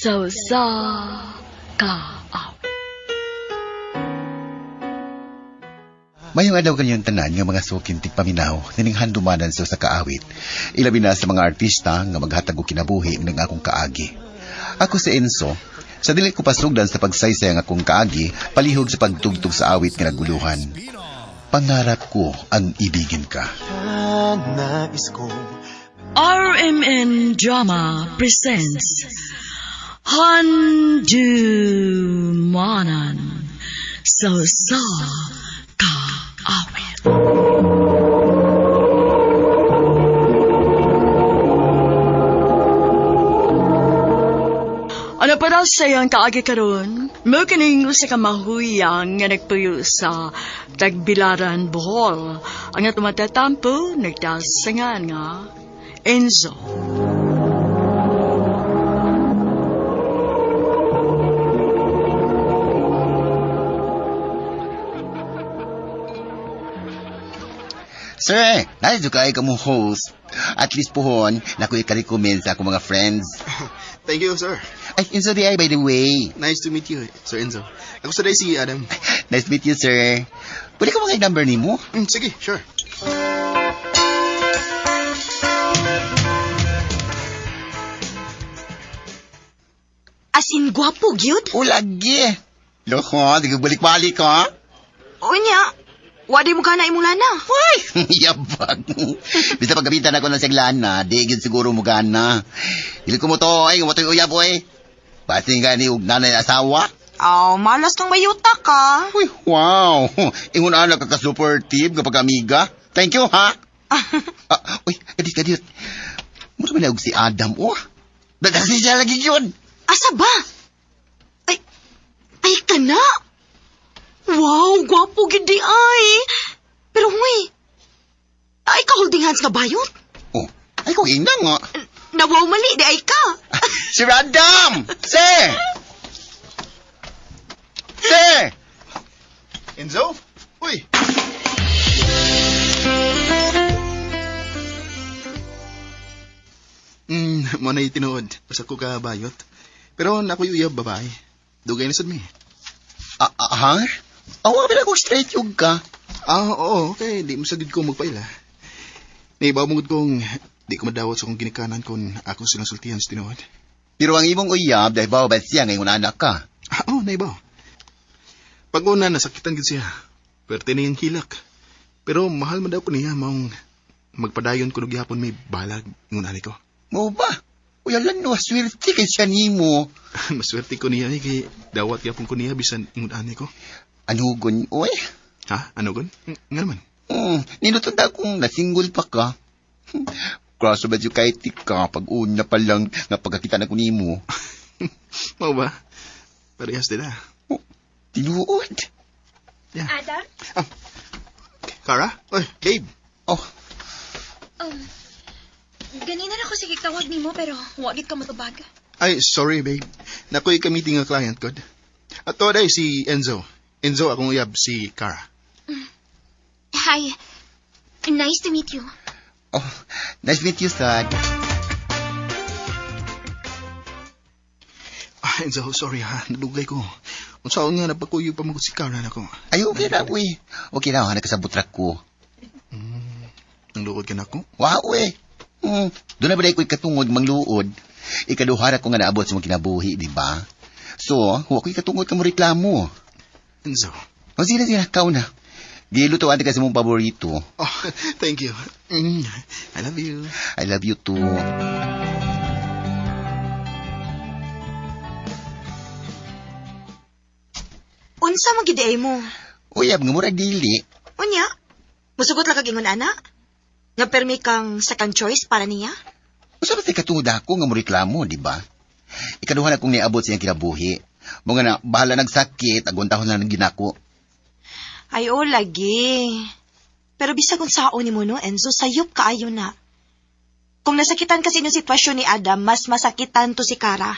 Sa usa ka awit. Mayong adlaw kanyang tanan nga mga sukin tigpaminaw nining handumanan sa usa ka awit. Ilabi na sa mga artista nga maghatag og kinabuhi ng akong kaagi. Ako si Enzo. Sa dili ko pasugdan sa pagsaysay ang akong kaagi, palihog sa pagtugtog sa awit nga naguluhan. Pangarap ko ang ibigin ka. RMN Drama presents Handumanan sa usa ka awit. Ano pa daw sa iyang kaagi karon? Mo kining usa ka mahuyang nga nagpuyo sa Tagbilaran, Bohol. Ang atong matatampo nagdasangan nga Enzo. Sir, nice kay ka mo host. At least pohon, nakoy ka-recommend sa akong mga friends. Thank you, sir. Ay, Enzo di ay, by the way. Nice to meet you, Sir Enzo. Ako sa si Adam. Nice to meet you, sir. Pwede ko mga number nimo? Sige, sure. As in, gwapo, gyud. O, lagi. Loko, di ko balik-balik, ha? Unya, wadi mo ka na imong lana. Uy, yabag. Bisa pagkapitan ako ng saglana, di gid siguro mo gana. Dili ko mo to, ay, mo to yung uyab, oy. Basin gani og nanay asawa. Aw, malas kang mayuta ka. Uy, wow. Ingon ana ka ka-supportive kapag amiga. Thank you, ha? Ah, uy, kadit, kadit. Mura man na og si Adam, oh. Dagasi siya lagi yun. Asa ba? Ay, ay ka na. Wow, gwapo gid di ay. Pero huy, ay ka holding hands nga bayot? Oh, ay kung ina nga. Nawaw mali di ay ka. Sir Adam! Sir! Sir! Enzo? Uy! Mo na tinuod. Basta ko ka bayot. Pero nakoy uyab babae. Dugay na sad mi. Ah, ah, ha? Awa ba ko straight yung ka? Ah, oo, okay. Di mo sagid ko magpaila. Naibaw mo gud kong di ko madawat sa kong ginikanan kung ako silang sultihan sa tinuod. Pero ang imong uyab, dahil ba ba siya ngayon anak ka? Ah, oo, naibaw. Pag una, nasakitan gid siya. Pwerte na yung hilak. Pero mahal man daw ko niya, maong magpadayon ko gihapon may balag ngun ani ko. Mo ba? Uy, alam no, swerte kay siya nimo. Maswerte ko niya eh, kay dawat gyapon ko niya bisan ingon ani ko. Ano gun, uy? Ha? Ano gun? Nga naman. Niluto na akong nasinggol pa ka. Kaso ba yung kahit ka, pag una pa lang nga pagkakita na ko nimo. Mao ba? Parehas nila. Oh, tinuod. Yeah. Adam? Ah. Kara? Oy, babe. Oh, Ganina na ko sige tawag nimo pero wa gid ka motubag. Ay, sorry, babe. Nakoy ka-meeting nga client god. Ato day si Enzo. Enzo, akong uyab si Kara. Hi. Nice to meet you. Oh, nice to meet you, Sad. Ah, Enzo, sorry ha. Nadugay ko. Unsaon nga napakuyog pa magud si Kara nako. Ay, okay na, uy. Okay na, hanap ka sa butrak ko. Nang luod ka nako. Wow, eh. Doon na ba ko'y katungod mangluod? Ikaduhara ko nga naabot sa mga kinabuhi, di ba? So, huwag ko'y katungod ka mo reklamo. Enzo. O sige na, sige na, kau na. Gilutuan ka sa mong paborito. Oh, thank you. I love you. I love you too. Unsa man gid di ay mo? Uyab nga murag dili. Unya, musugot lang kag ingon ana. Nga permi kang second choice para niya? Usa ba katungod ako nga mo reklamo, di ba? Ikaduha na kong niabot sa iyang kinabuhi. Mga na, bahala nagsakit, aguntahon na ng ginako. Ay, oh, lagi. Pero bisag unsaon nimo no, Enzo, sayop kaayo na. Kung nasakitan kasi inyong sitwasyon ni Adam, mas masakitan to si Kara.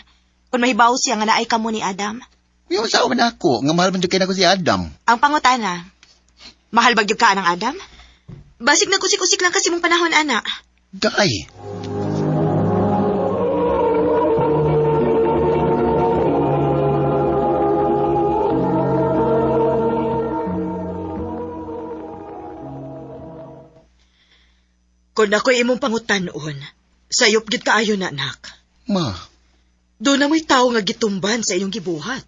Kung mahibaw siya nga naay kamo ni Adam. Yung usawa man ako, nga mahal man jud kay nako si Adam. Ang pangutana, mahal ba gyud ka ng Adam? Basig nagkusik-usik lang kasi mong panahon, ana. Day! Kung ako'y imong pangutan-on, sayop gid kaayo na, anak. Ma, Doon na mo'y tao nga gitumban sa iyong gibuhat.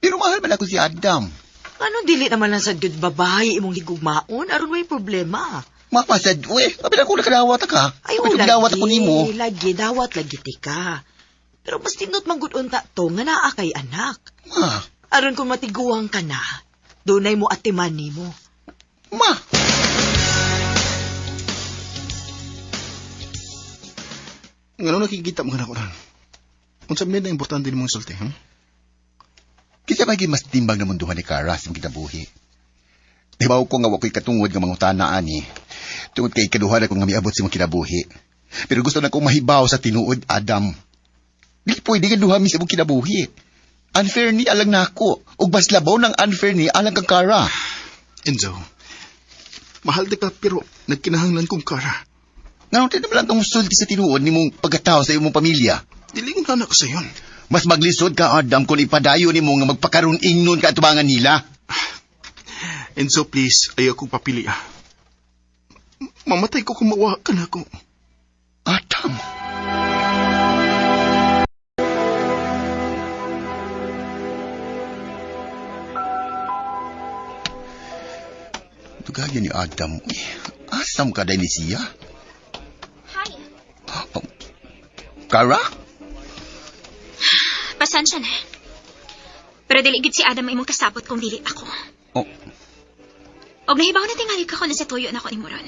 Pero mahal man ako si Adam. Anong dili naman lang sa good babae imong higugmaon aron way problema. Mama sad, uy, abi na ko nakadawat ka. Ay, Abi nakadawat ako nimo. Lagi, dawat lagi ti ka. Pero mas tinot man gud unta to nga naa kay anak. Ma, Aron kung matiguang ka na, dunay mo atiman nimo. ma. Ngano nakikita mo ka na ko ron? Unsa man na importante nimong sulti, hmm? Kinsa man gyud mas timbang na munduhan ni Kara sa imong kinabuhi. Hibaw ko nga wa ko'y katungod nga mangutana ani. Tungod kay ikaduha na ko nga miabot sa imong kinabuhi. Pero gusto na kong mahibaw sa tinuod, Adam. Dili pwede nga duha mi sa imong kinabuhi. Unfair ni alang nako. Ug mas labaw ng unfair ni alang kang Kara. Enzo, mahal di ka pero nagkinahanglan kong Kara. Ngano di naman lang kang sulti sa tinuod nimong pagkatao sa imong pamilya. Dili ko na sa yon. Mas maglisod ka, Adam, kung ipadayo nimo nga magpakaroon ingnon ka atubangan nila. Enzo, please, ayaw kong papili ah. Mamatay ko kung mawa ka na ako. Adam. Dugayan ni Adam. Uy, asam ka dahil ni siya? Hi. Oh. Kara? Pasensya na. Pero dili gid si Adam ang imong kasabot kung dili ako. Oh, Og nahibaw na tingali ka ko na sa tuyo na ako ni Moron.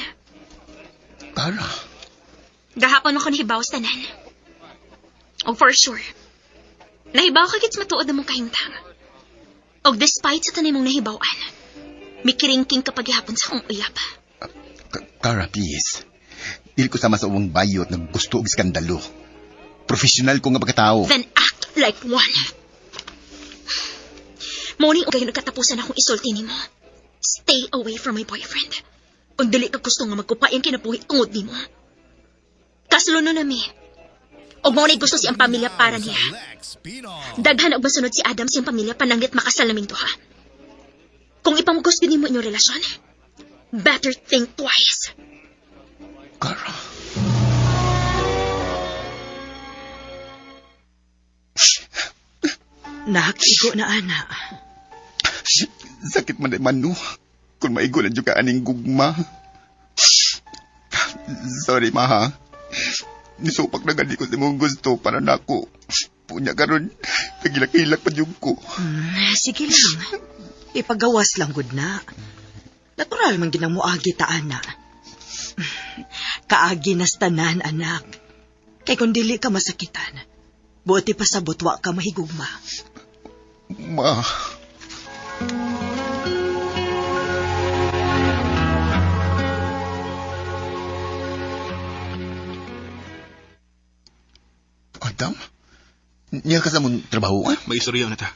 Kara. Gahapon ako nahibaw sa tanan. Og for sure, nahibaw ka gid sa matuod na mong kahimtang. Og despite sa tanay mong nahibawan, mikiringking ka paghihapon sa akong uyab. Kara, please. Dili ko sama sa uwang bayot na gusto og iskandalo. Professional ko nga pagkatao. Then act like one. Morning, gayon nagkatapusan akong isulti nimo. Stay away from my boyfriend. Kung dili ka gusto nga magkupain kinabuhi tungod nimo. Kaslo no nami. Og mao na'y gusto siyang pamilya para niya. Daghan og masunod si Adam siyang pamilya pananggit makasal naming duha. Kung ipamugos gyud nimo inyong relasyon, better think twice. Kara. Nak, igo na ana. Sakit man man no. Kung maigo na dyan ka aning gugma. Sorry, ma ha. Nisupak na gani ko sa imong gusto para nako. Punya karon, nagilak-hilak pa dyan ko. Sige lang. Ipagawas lang gud na. Natural man ginang muagi ta ana. Kaagi nas tanan anak. Kay kung dili ka masakitan, buoti pasabot wa ka mahigugma. Ma. Adam? Niya ka sa mong trabaho, ah? May istorya na ta.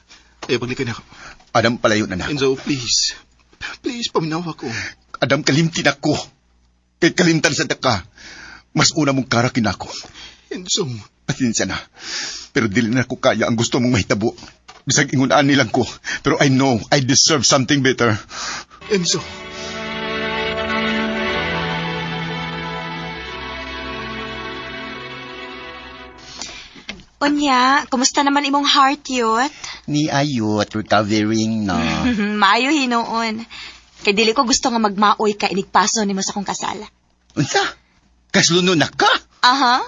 Ayaw paglikay na ako. Adam, palayo na na. Enzo, please. Please, paminaw ako. Adam, kalimtin ako. Kay kalimtan sa ka. Mas una mong karakin ako. Enzo, Pasensya na. Pero dili na ko kaya ang gusto mong mahitabo. Bisag ingunaan nilang ko. Pero I know I deserve something better. Enzo. Unya, kumusta naman imong heart, yot? Ni ayot, recovering na. Maayo hinuon. Kay dili ko gusto nga magmaoy ka inigpaso nimo sa akong kasal. Unsa? Kasluno na ka? Aha.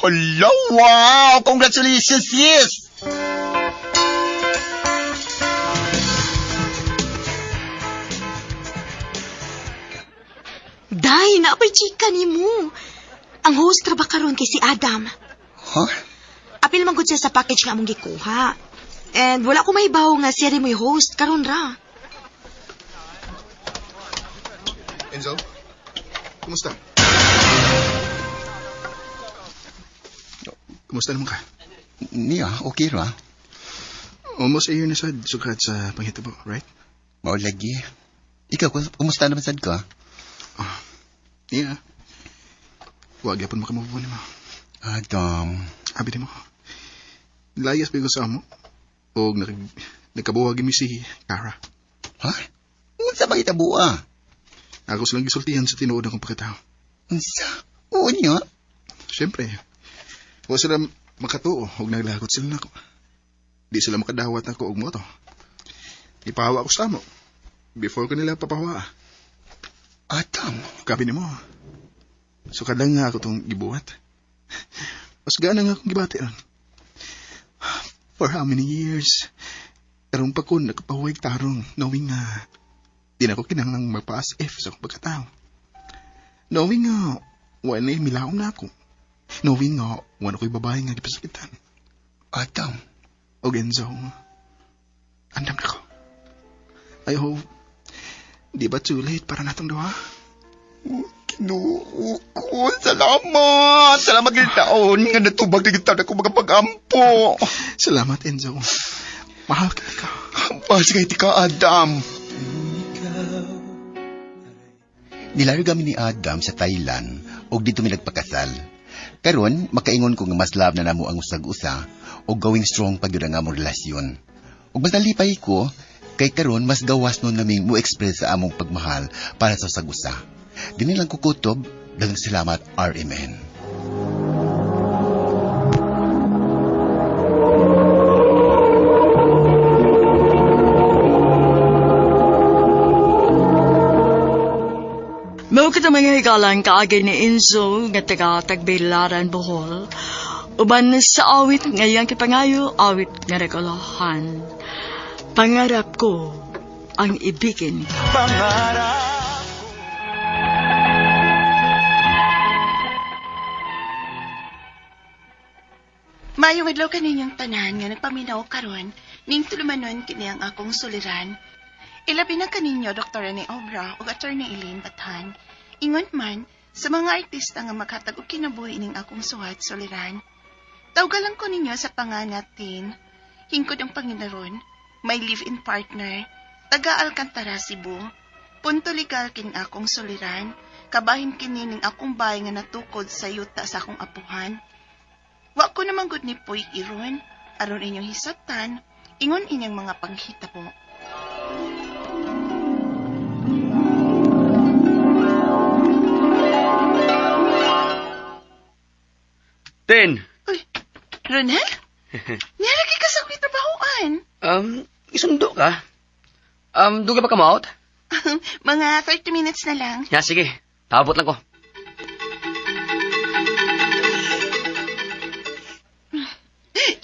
Hello, wow! Congratulations, sis! Day, naapay chika nimo. Ang host ra ba karon kay si Adam? Huh? Apil man gud siya sa package nga among gikuha. And wala ko mahibaw nga siya rin mo'y host karon ra. Enzo, kumusta? Kumusta naman ka? Niya, okay ra. Almost a year na sad, sukat sa panghitabo, right? Mao lagi. Ikaw, kumusta naman sad ka? Yeah. Wag yapon makamove on mo. Adam, Abi mo. Layas ba sa amo? O nagkabuhag mi si Kara. ha? Unsa ba hitabo ah? Ako silang gisultihan sa tinuod akong pagkatao. Unsa? Oo niya. Siyempre, wa sila makatuo og naglagot sila nako. Di sila makadawat nako og moto. Ipahawa ko sa amo. Before ko nila papahawa. Adam. Kabi nimo. So kadlang nga ako tong gibuhat. Mas gana nga akong gibati ron. For how many years? Karong pa ko nakapahuway tarong knowing nga di na ko kinahanglang magpa-as if sa akong pagkatao. Knowing nga wala na milaom na ako. Knowing nga wala ko'y babae nga gipasakitan. Adam. Og Enzo, andam na ko. I hope di ba too late para natong duha? Ginoo ko, salamat! Salamat gid taon nga natubag na gid ako mga pag-ampo. Salamat, Enzo. Mahal kita ka. Mahal sa ka, Adam. Nilayo kami ni Adam sa Thailand ug dito mi nagpakasal. Karon makaingon ko nga mas love na namo ang usag-usa ug going strong pag yun ang among relasyon. Ug mas nalipay ko kay karon mas gawas nun naming mo express sa among pagmahal para sa usag-usa. Dini lang kukutob, daghang salamat RMN. Mao kita mga higalan kaagi ni Enzo nga taga Tagbilaran, Bohol. Uban sa awit ngayang kipangayo, awit nga nagulahan. Pangarap ko ang ibigin ka. Maayong adlaw kaninyong tanan nga nagpaminaw karon ning tulumanon kini ang akong suliran. Ilabi na kaninyo Dr. Rene Obra ug Attorney Elaine Bathan. Ingon man sa mga artista nga maghatag og kinabuhi ning akong suwat suliran. Tawgalan ko ninyo sa pangangatin. Hingkod ang Panginoon, may live-in partner, taga Alcantara, Cebu. Punto legal king akong suliran, kabahin kini ning akong bahay nga natukod sa yuta sa akong apuhan. Wa ko naman gud ni Puy iron, aron inyong hisabtan, ingon inyong mga panghitabo. Ten! Uy, Ronel? Nialagi ka sa akong trabahoan. Isundo ka? Dugay ba ka ma-out? Mga 30 minutes na lang. Ya, sige. Tabot lang ko.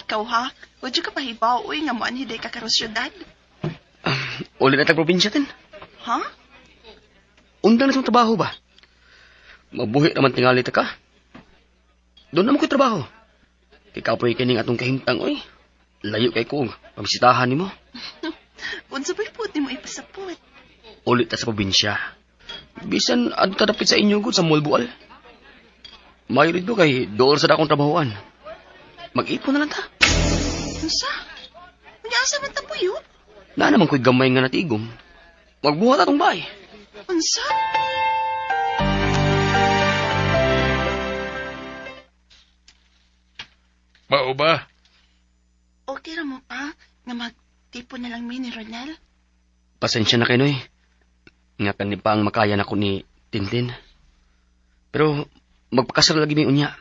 Ikaw ha, wad ka pahibaw, uy, nga mo anhiday ka karon syudad. Uli na tag probinsya, Ten. Ha? Undang na sa trabaho ba? Mabuhi naman tingali ta ka. Doon naman ko'y trabaho. Kay kapoy kining atong kahimtang, oy. Layo kay ko, pamisitahan nimo. Unsa ba'y puti mo ipasapot? Ulit ta sa probinsya. Bisan adto ta dapit sa inyo gud sa Mulbual. Mayo dito kay dool sa dakong trabahoan. Mag-ipon na lang ta. Unsa? Unya asa man ta puyo? Na naman ko'y gamay nga natigom. Magbuhat atong bahay. Unsa? Mao ba? Okay ra mo pa nga magtipon na lang mi ni Ronel? Pasensya na kayo, Noy. Nga kani pa ang makaya na ko ni Tintin. Pero magpakasal lagi mi unya.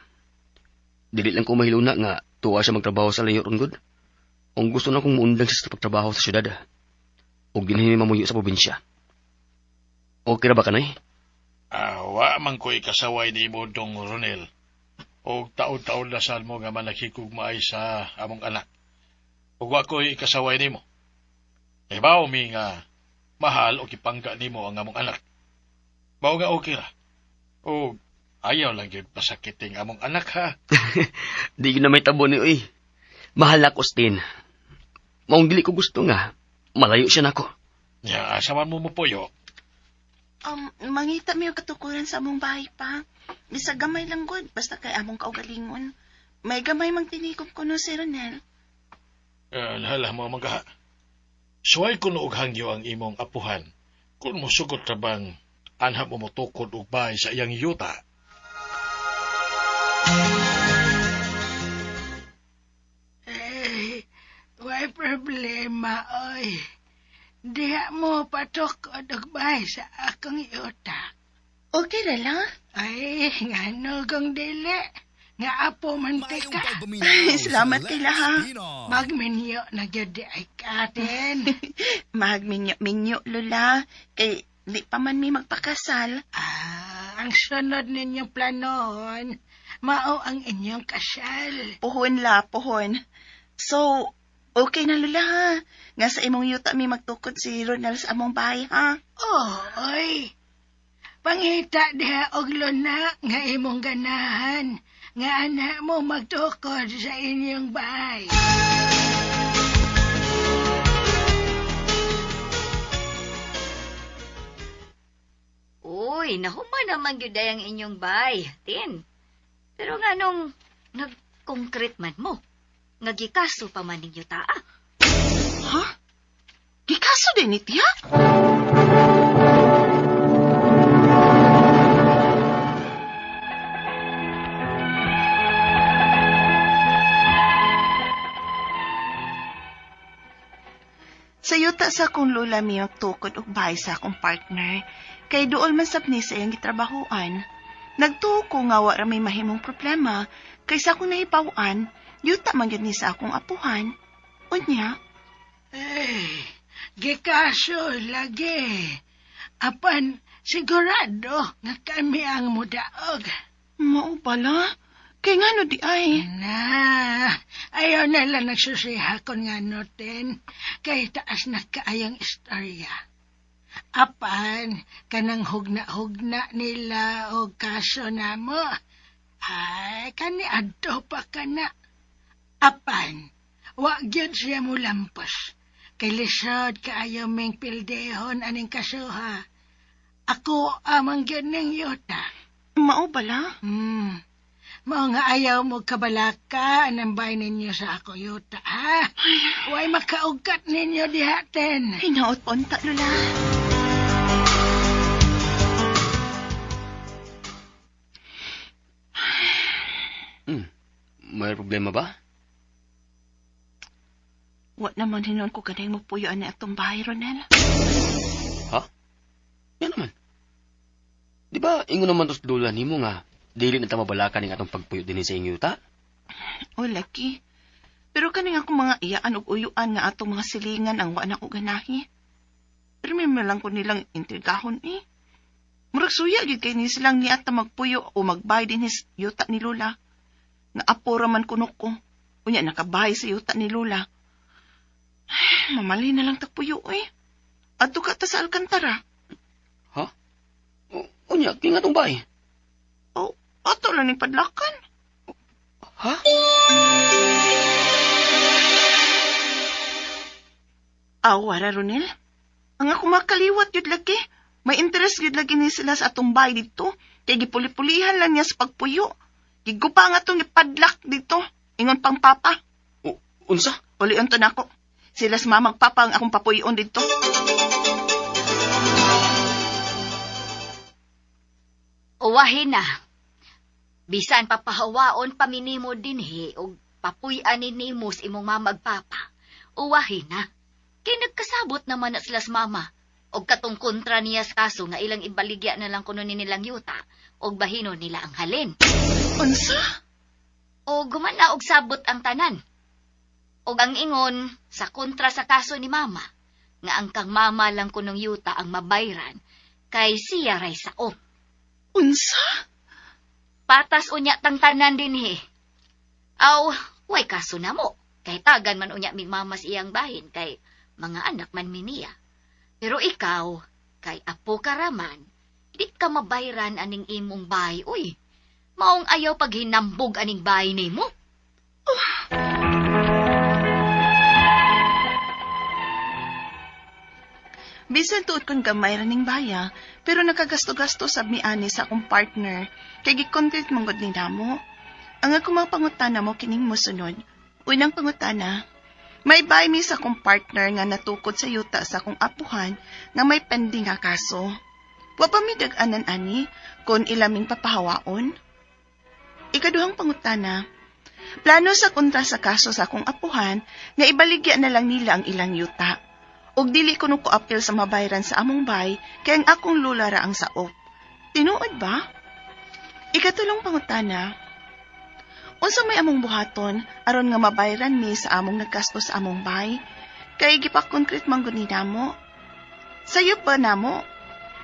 Dili lang ko mahiluna nga tuwa siya magtrabaho sa layo ron gud. Kung gusto na kong muundang siya sa pagtrabaho sa syudad. O dinhi mamuyo sa probinsya. Okay ra ba ka, Noy? Wa man ko'y kasaway nimo dong Ronel. Og taon-taon dasal mo nga manakikugmaay sa among anak. Ug wa ko'y ikasaway nimo. Ibaw mi nga mahal o kipangga nimo ang among anak. Mao nga okay ra. Og ayaw lang gyud pasakiting among anak ha. Di gyud na may tabo ni oy. Mahal ako, Stin. Maong dili ko gusto nga. Malayo siya nako. Nya asa man mo mopuyo. Mangita mi og katukuran sa among bahay pa. Bisag gamay lang gud, basta kay among kaugalingon. May gamay mang tinikom kuno si Ronel. Hala mo mga. Suway kuno og hangyo ang imong apuhan. Kung mosugot ra bang anha mo motukod og bahay sa iyang yuta. Eh, way problema, oy. Diha mo patok og bahay sa akong yuta. Okay ra la. Ay, ngano kung dili. Nga apo man tika. Salamat kay la ha. Magminyo na gyud di ay katin. Magminyo-minyo, Lola. Kay di pa man mi magpakasal. Ah, ang sunod ninyong planohon, mao ang inyong kasal. Puhon la, puhon. So, okay na Lola ha. Nga sa imong yuta mi magtukod si Ronel sa among bahay ha. Oh, oy. Pangita diha og luna nga imong ganahan, nga anak mo magtukod sa inyong bahay. Uy, nahuman naman gyud ay ang inyong bay, Tin. Pero nga nung nag-concrete man mo, nga gikaso pa man ninyo taa. Ha? Gikaso din ni tiya? Sa yuta sa akong lola mi magtukod og bahay sa akong partner, kay duol man sab ni sa iyang gitrabahoan. Nagtuo ko nga wa ra may mahimong problema, kay sa akong nahibaw-an, yuta man gyud ni sa akong apuhan. Unya, Ay, gikaso lagi. Apan sigurado nga kami ang mudaog. Mao pala. Kay ngano di ay? Na, ayaw na lang nagsusiha kon nga noten, kay taas na kaayang istorya. Apan, kanang hugna-hugna nila o kaso namo, ay, kani adto pa kana. Apan, wa gyud siya mulampas. Kay lisod kaayo ming pildehon aning kasuha. Ako amang gyud ning yuta. Mao bala? Mao nga ayaw mo kabalaka anang bay ninyo sa ako yuta, ha? Way makaugat ninyo diha, Ten. Hinaot po unta, Lola. May problema ba? Wa naman hinon ko ganay mo puyo ani atong bahay, Ronel. Ha? Yan naman. Di ba, ingon naman tos lola nimo nga, dili na ta mabalakan ning atong pagpuyo dinhi sa inyong yuta? O, laki. Pero kaning akong mga iyaan ug uyuan nga atong mga silingan ang wa na ko ganahi. Pero may malang ko nilang intrigahon eh. Murag suya gyud kay ni silang niata magpuyo o magbay din his yuta ni Lola. Nga apo ra man kuno ko. Unya nakabahay sa yuta ni Lola. Ay, mamali na lang tagpuyo eh. Adto ka ta sa Alcantara. Ha? Unya, kay nga atong bahay. O, ato lang ning padlakan. Ha? Awa ra, Ronel. Ang ako makaliwat yun lagi. May interest yun lagi ni sila sa atong bahay dito. Kay gipuli-pulihan lang niya sa pagpuyo. Gigupa nga itong ipadlak dito. Ingon pang papa. O, unsa? Ulion to nako. Sila sa mamag papa ang akong papuyon dito. Uwahin na. Bisan papahawaon paminimo dinhi og papuy-an nimo sa imong mama ug papa. Uwahin na. Kay nagkasabot naman na sila sa mama. Og katong kontra niya sa kaso nga ilang ibaligya na lang kuno ni nilang yuta og bahino nila ang halin. Unsa? O gumana og sabot ang tanan. Og ang ingon sa kontra sa kaso ni mama nga ang kang mama lang kunong yuta ang mabayran kay siya ray saop. Unsa? Patas unya tang tanan dinhi. Aw, way kaso na mo. Kay tagan man unya mi mama sa iyang bahin kay mga anak man mi niya. Pero ikaw, kay apo karaman, di ka mabayran aning imong bahay, uy. Maong ayaw paghinambog aning bahay nimo. Bisan tuod kon gamay ra ning baya, pero nakagasto-gasto sab mi ani sa akong partner kay gi-content man gud ni namo. Ang akong mga pangutana mo kining mosunod. Unang pangutana, may bay mi sa akong partner nga natukod sa yuta sa akong apuhan nga may pending nga kaso. Wa pa mi dag-anan ani kon ilaming papahawaon. Ikaduhang pangutana, plano sa kontra sa kaso sa akong apuhan nga ibaligya na lang nila ang ilang yuta. Og dili kuno ko apil sa mabayran sa among bay kay ang akong lola ra ang saop. Tinuod ba? Ikatulong pangutana, unsa may among buhaton aron nga mabayran mi sa among naggasto sa among bahay? Kay gipa-concrete man gud ni namo. Sayop ba namo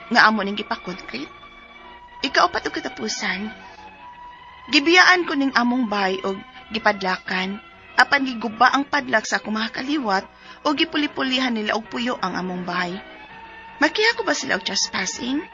nga amo ning gipa-concrete? Ikaupat og katapusan, gibiyaan ko ning among bahay og gipadlakan, apan giguba ang padlak sa akong mga kaliwat o gipuli-pulihan nila og puyo ang among bahay. Makiha ko ba sila og trespassing?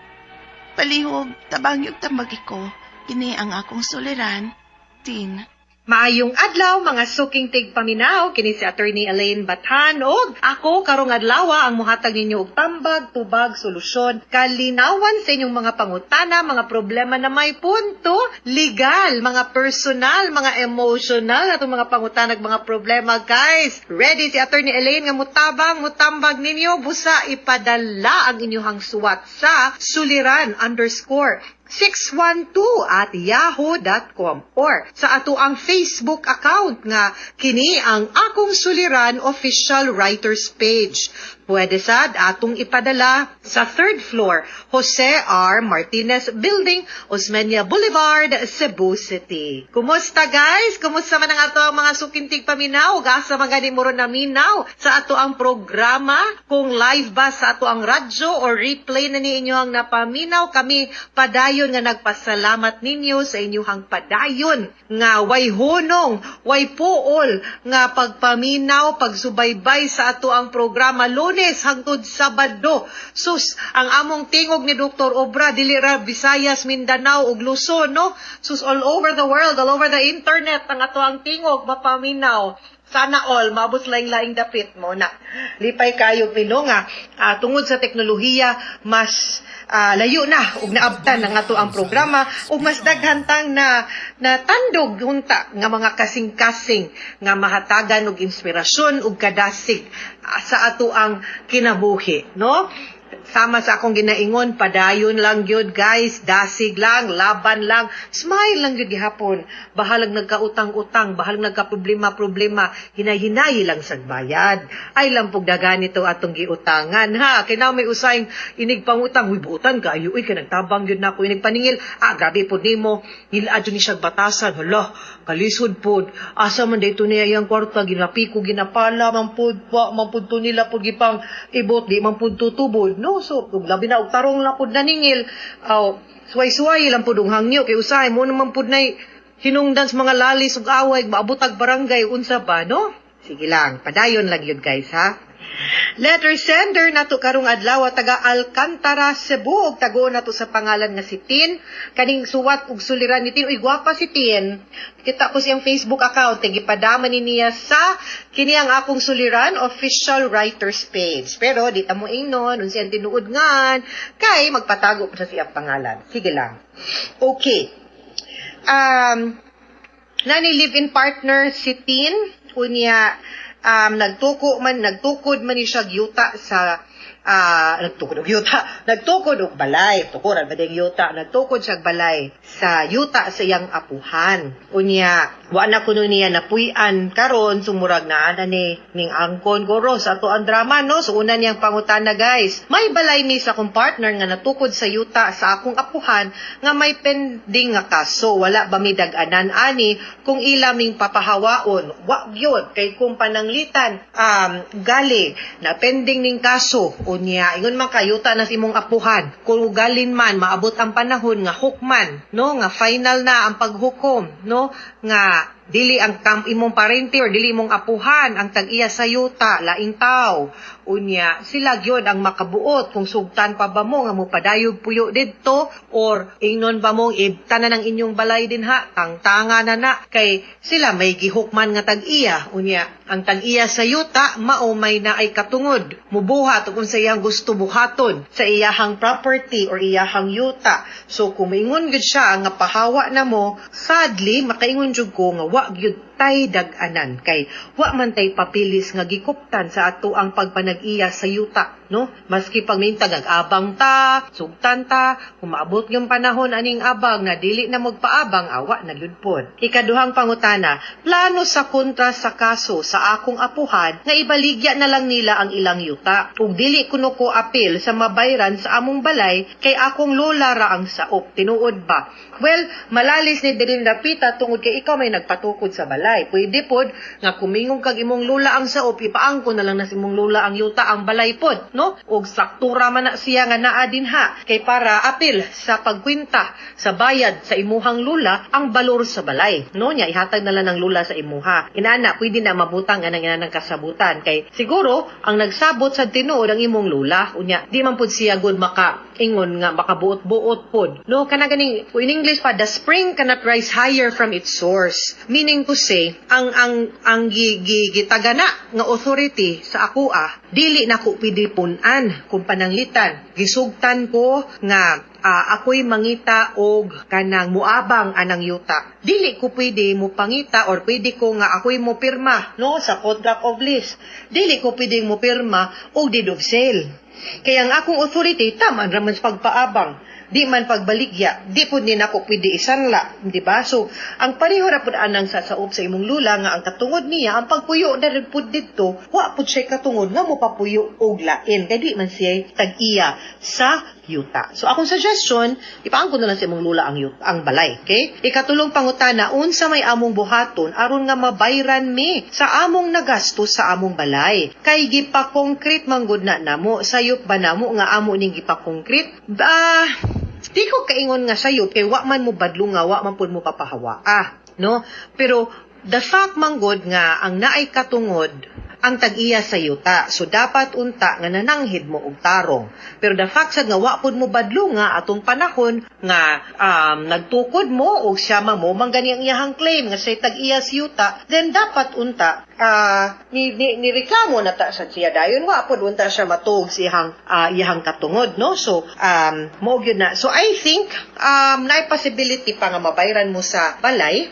Palihog, tabangi og tambagi ko, kini ang akong suliran, Tin. Maayong adlaw, mga suking tigpaminaw, kini si Attorney Elaine Bathan og ako karong adlaw ang muhatag ninyo og tambag, tubag, solusyon, kalinawan sa inyong mga pangutana, mga problema na may punto legal, mga personal, mga emotional atong mga pangutana ug mga problema, guys. Ready si Attorney Elaine nga mutabang, mutambag ninyo, busa ipadala ang inyong suwat sa suliran_612@yahoo.com or sa ato ang Facebook account nga kini ang Akong Suliran Official Writers Page. Pwede sad atong ipadala sa third floor, Jose R. Martinez Building, Osmeña Boulevard, Cebu City. Kumusta, guys? Kumusta man ang ato ang mga suking tigpaminaw? Gasa man gani mo ron naminaw sa ato ang programa? Kung live ba sa ato ang radyo or replay na ni inyo ang napaminaw, kami padayon nga nagpasalamat ninyo sa inyong padayon nga way hunong, way puol nga pagpaminaw, pagsubaybay sa ato ang programa Lunes hangtod Sabado. Sus, ang among tingog ni Dr. Obra dili ra Visayas, Mindanao ug Luzon, no? Sus, all over the world, all over the internet ang ato ang tingog mapaminaw. Sana all maabot laing-laing dapit mo na. Lipay kayo mino nga tungod sa teknolohiya mas layo na ug naabtan ang ato ang programa ug mas daghan tang na natandog hunta nga mga kasing-kasing nga mahatagan og inspirasyon ug kadasig sa ato ang kinabuhi, no? Sama sa akong ginaingon, padayon lang gyud, guys, dasig lang, laban lang, smile lang gyud gihapon. Bahalag nagkautang-utang, bahalag nagkaproblema-problema, hinay-hinay lang sa bayad. Ay lampog dagan nito atong giutangan, ha. Kay na may usayng inig pangutang, uy, buutan kaayo, uy, kay nagtabang gyud nako inig paningil. Ah, grabe pod nimo, ngilad jud ni siya batasan. Hala, kalisod pod. Asa man dito niya iyang kwarta, ginapiko, ginapala, man pod, wa, man pod to nila pod gipang ibot, di man pod tutubod, no? So, ug labi na og tarong na pod naningil, aw, suway-suway lang pod og hangyo, kay usahay mo naman pod nay hinungdan sa mga lalis ug away, maabotag barangay, unsa ba, no? Sige lang, padayon lang yun, guys, ha? Letter sender nato karong adlaw taga Alcantara, Cebu, ug taguon nato sa pangalan nga si Tin. Kaning suwat ug suliran ni Tin, uy, gwapa si Tin. Kita ko siyang Facebook account, kay gipadama ni niya sa kini ang Akong Suliran Official Writers Page. Pero di ta mo ingnon unsa ang tinuod ngan kay magpatago pa sa siyang pangalan. Sige lang. Okay. Nani live-in partner si Tin, unya nagtukod man ni siya yuta sa nagtukod og yuta, nagtukod og balay, tukuran ba ding yuta, nagtukod siya og balay sa yuta sa iyang apuhan. Unya, wa na kuno niya napuy-an karon, sumurag na ana ni ning angkon goro sa ato ang drama, no? So una niyang pangutana, guys, may balay mi sa akong partner nga natukod sa yuta sa akong apuhan nga may pending nga kaso. Wala ba mi dag-anan ani kung ila ming papahawaon? Wa gyud, kay kung pananglitan gali na pending ning kaso, unya ingon man kayuta na sa imong apuhan, kung ugalin man maabot ang panahon nga hukman, no, nga final na ang paghukom, no, nga dili ang imong parente or dili imong apuhan ang tag-iya sa yuta, laing tao, unya sila gyud ang makabuot kung sugtan pa ba mo nga mopadayog puyo didto or ingnon ba mong ibtanan ang inyong balay dinha, tangtanga na na kay sila may gihukman nga tag-iya. Unya ang tag-iya sa yuta mao may naay katungod mubuhat ug unsa iyang gusto buhaton sa iyahang property or iyahang yuta. So kung moingon gyud siya nga pahawa na mo, sadly makaingon jud ko nga wa gyud tay dag-anan kay wa man tay papilis nga gikuptan sa ato ang pagpanag-iya sa yuta, no? Maski pag minta abang ta, sugtan ta, umaabot yung panahon aning abang na dili na magpaabang, awa na gyud pod. Ikaduhang pangutana, plano sa kontra sa kaso sa akong apuhan nga ibaligya na lang nila ang ilang yuta. Ug dili kuno ko apil sa mabayran sa among balay kay akong lola ra ang saop. Tinuod ba? Well, malalis ni dirin dapita tungod kay ikaw may nagpatukod sa balay. Pwede pod nga kumingong kag imong lola ang saop, ipaangko na lang na sa imong lola ang yuta ang balay pod, no? Og saktura man na siya nga naa dinha kay para apil sa pagkwenta sa bayad sa imuhang lula ang balor sa balay, no? Nya ihatag na lang ng lula sa imuha. Inana pwede na mabutang anang inanang kasabutan kay siguro ang nagsabot sa tinuod ang imong lula, unya di man pud siya good maka ingon nga makabuot-buot pod, no? Kana ganing in English pa, "The spring cannot rise higher from its source," meaning to say ang gi, gi, gitagana nga authority sa akoa dili nako pwede pun-an. Kung pananglitan gisugtan ko nga ako'y mangita og kanang muabang anang yuta, dili ko pwede mo pangita or pwede ko nga ako'y mo pirma, no, sa contract of lease, dili ko pwede mo pirma og deed of sale kaya ang akong authority taman ra man sa pagpaabang, di man pagbaligya, di pud ni nako pwede isanla, di ba? So, ang pareho ra pud anang sa saop sa imong lula nga ang katungod niya ang pagpuyo na rin pud didto, wa pud siya katungod nga mopapuyo og lain kay di man siya tag-iya sa yuta. So akong suggestion, ipaangko na lang sa imong lula ang yuta, ang balay, okay? Ikatulong pangutana, unsa may among buhaton aron nga mabayran mi sa among nagasto sa among balay? Kay gipa-concrete man gud na namo, sayop ba namo nga amo ning gipa-concrete? Ba, di ko kaingon nga sayop kay wa man mo badlo nga wa man pud mo papahawa. Ah, no? Pero the fact man gud nga ang naay katungod ang tag-iya sa yuta. So dapat unta nga nananghid mo og tarong. Pero the fact sad nga wa pud mo badlo nga atong panahon nga nagtukod mo og siya man mo man gani ang iyahang claim nga siya tag-iya sa yuta, then dapat unta ni reklamo na ta sa siya dayon, wa pud unta siya matuog sa iyahang katungod, no? So mao gyud na. So I think naay possibility pa nga mabayran mo sa balay,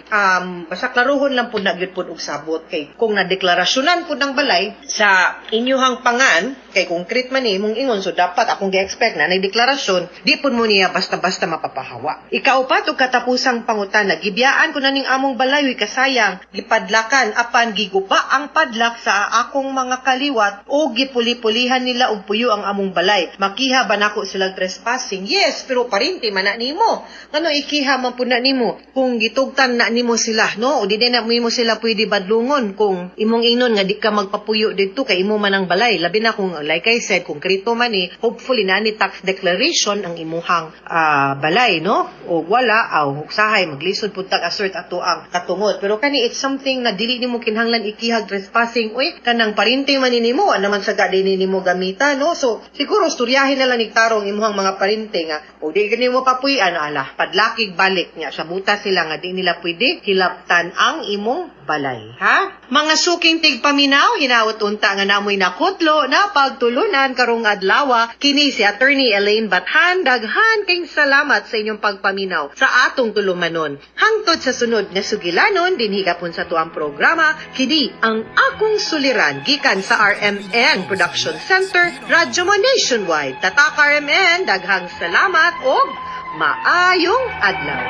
basta klaruhon lang pud na gyud pud og sabot kay kung nadeklarasyonan pud ang balay sa inyuhang pangan kay concrete man ni imong ingon, so dapat akong gi-expect na nay deklarasyon, di pud mo niya basta-basta mapapahawa. Ikaupat ug katapusang pangutana, gibiyaan ko na ning among balay, uy kasayang gipadlakan, apan giguba ang padlak sa akong mga kaliwat o gipuli-pulihan nila og puyo ang among balay. Makiha ba nako sila trespassing? Yes, pero parinti man na nimo. Ngano ikiha man pud na nimo kung gitugtan na nimo sila, no? O di na nimo sila pwede badlungon kung imong ingnon nga di ka magpapuyo didto kay imo man ang balay. Labi na kung, like I said, konkreto man ni, hopefully na ni tax declaration ang imuhang balay, no? O wala, aw usahay maglisod pud tag assert ato ang katungod. Pero kani it's something na dili nimo kinahanglan ikihag trespassing, uy, kanang parinte man ni nimo, wa naman sa gadi nimo gamita, no? So siguro storyahin na lang ni tarong imuhang mga parinte nga o di gani mo papuy-an, ala, padlakig balik nya sabuta sila nga di nila pwede hilabtan ang imong balay, ha? Mga suking tigpaminaw, hinaot unta nga namoy nakutlo na pagtulunan karong adlaw. Kini si Attorney Elaine Bathan, daghan kayong salamat sa inyong pagpaminaw sa atong tulumanon. Hangtod sa sunod nga sugilanon dinhi gapon sa tuang programa, kini ang Akong Suliran gikan sa RMN Production Center, Radyo Mo Nationwide. Tatak RMN, daghang salamat og maayong adlaw.